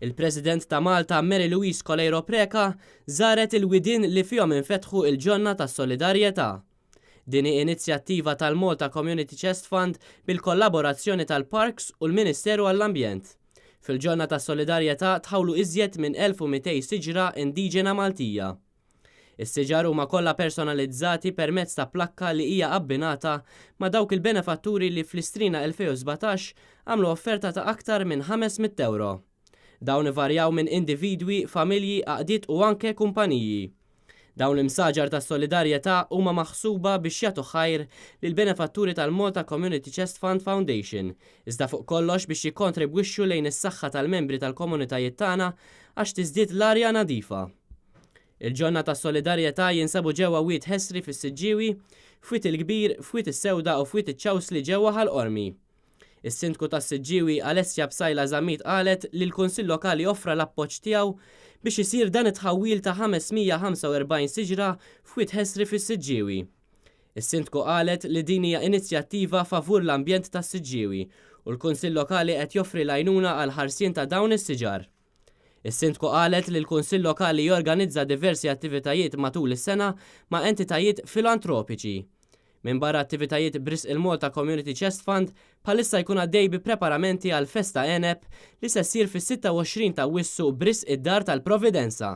Il-President ta' Malta Mary Louise Coleiro Preca żaret il-widien li fihom infetħu il-ġonna tas-solidarjetà. Din hi inizjattiva tal-Malta Community Chest Fund bil-kollaborazzjoni tal-Parks u l-Ministeru għall-Ambjent. Fil-ġonna tas-solidarjetà tħawlu iżjed minn 1,200 siġra indiġena Maltija. Is-siġar huma kollha personalizzati permezz ta' plakka li hija abbinata ma' dawk il-benefatturi li fl-Istrina 2017 għamlu offerta ta' aktar minn 500 ewro. Dawn ivarjaw minn individwi, familji, għaqdiet u anke kumpaniji. Dawn l-imsaġar ta' solidarjetà huma maħsuba biex jagħtu ħajr lill-benefatturi tal-Malta Community Chest Fund Foundation, iżda fuq kollox biex jikkontribwixxu lejn is-saħħa tal-membri tal-komunitajiet tagħna għax tiżdied l-arja nadifa. Il-ġonna ta' solidarjetà jinsabu ġewwa Wied Ħesri fis-Siġġiewi, f'Wied il-Kbir, f'Wied is-Sewda u f'Wied iċ-Ċawsli ġewwa Ħal Qormi. Is-Sindku tas-Siġġiewi Alessia Psaila Zammit qalet li l-Kunsill Lokali offra l-appoġġ tiegħu biex isir dan it-tħawwil ta' 545 siġra f'Wied Ħesri fis-Siġġiewi. Is-Sindku qalet li din hija inizjattiva favur l-ambjent tas-Siġġiewi u l-Kunsill Lokali qed joffri l-għajnuna għall-ħarsien ta' dawn is-siġar. Is-Sindku qalet li l-Kunsill Lokali jorganizza diversi attivitajiet matul is-sena ma' entitajiet filantropiċi. Minbarra attivitajiet b'risq il-Malta Community Chest Fund, bħalissa jkun għaddej bi preparamenti għall-Festa Għeneb li se ssir fis-26 t'Awwissu b'risq id-Dar tal-Providenza.